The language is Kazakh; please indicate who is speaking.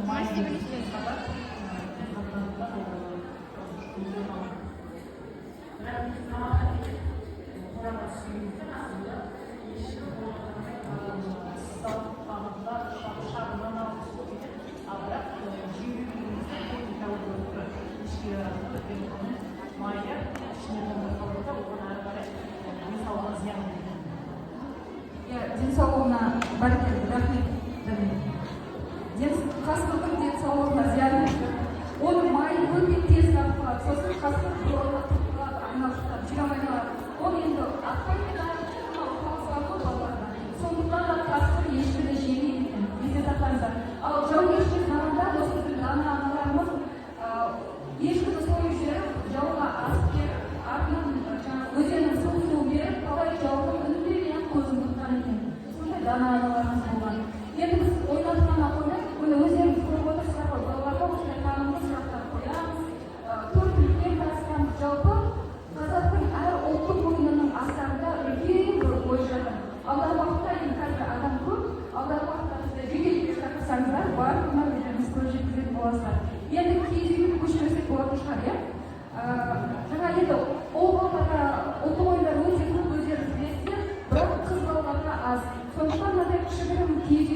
Speaker 1: Майы.
Speaker 2: Бірақ негізі тамаққа кетіп, қораға түспегендіктен, астында ешкі бағытында шағынан алып түсіп кетеді. Ал бірақ жеуге келген кезде қойдың тәуелді болып тұрады ешкіге қарағанда, өйткені оның майы ішіне толмай қалады да, оған ары қарай денсаулығына зиян береді.
Speaker 1: Иә, денсаулығына, бәрекелді, рахмет, Дамир. Қасқырдың денсаулығына зиян, оның майы өте тез қатып қалады. Сосын қасқыр құйрығына тұрып қалады, айналшықтап жүре алмай қалады. Оны енді атпайды да, мынау ғой балаларға. Сондықтан да қасқыр ешкіні жемейді екен, есте сақтаңыздар. Ал жаугершілік заманда осы біздің дана аналарымыз ешкіні сойып жіберіп, жауға асып беріп, артынан жаңағы өзеннің суын беріп, талай жаудың үндемей ақ көзін құртқан екен. Сондай дана аналарымыз болған. Енді біз ойнатып қана қоймай, міне, өздеріңіз көріп отырсыздар ғой, балаларға осындай танымды сұрақтар қоямыз, төрт түлікпен таныстырамыз. Жалпы қазақтың әр ұлттық ойынының астарында үлкен бір ой жатыр. Алдағы уақытта, енді қазір адам көп, алдағы уақытта бізді жеке жеке шақырсаңыздар, барлығына өздеріңіз көз жеткізетін боласыздар. Енді киіз үйге көше берсек болатын шығар, иә. Жаңа енді ұл балаларға ұлттық ойындар өте көп, өздеріңіз білесіздер, бірақ қыз балаларға аз. Сондықтан мынандай кішігірім киіз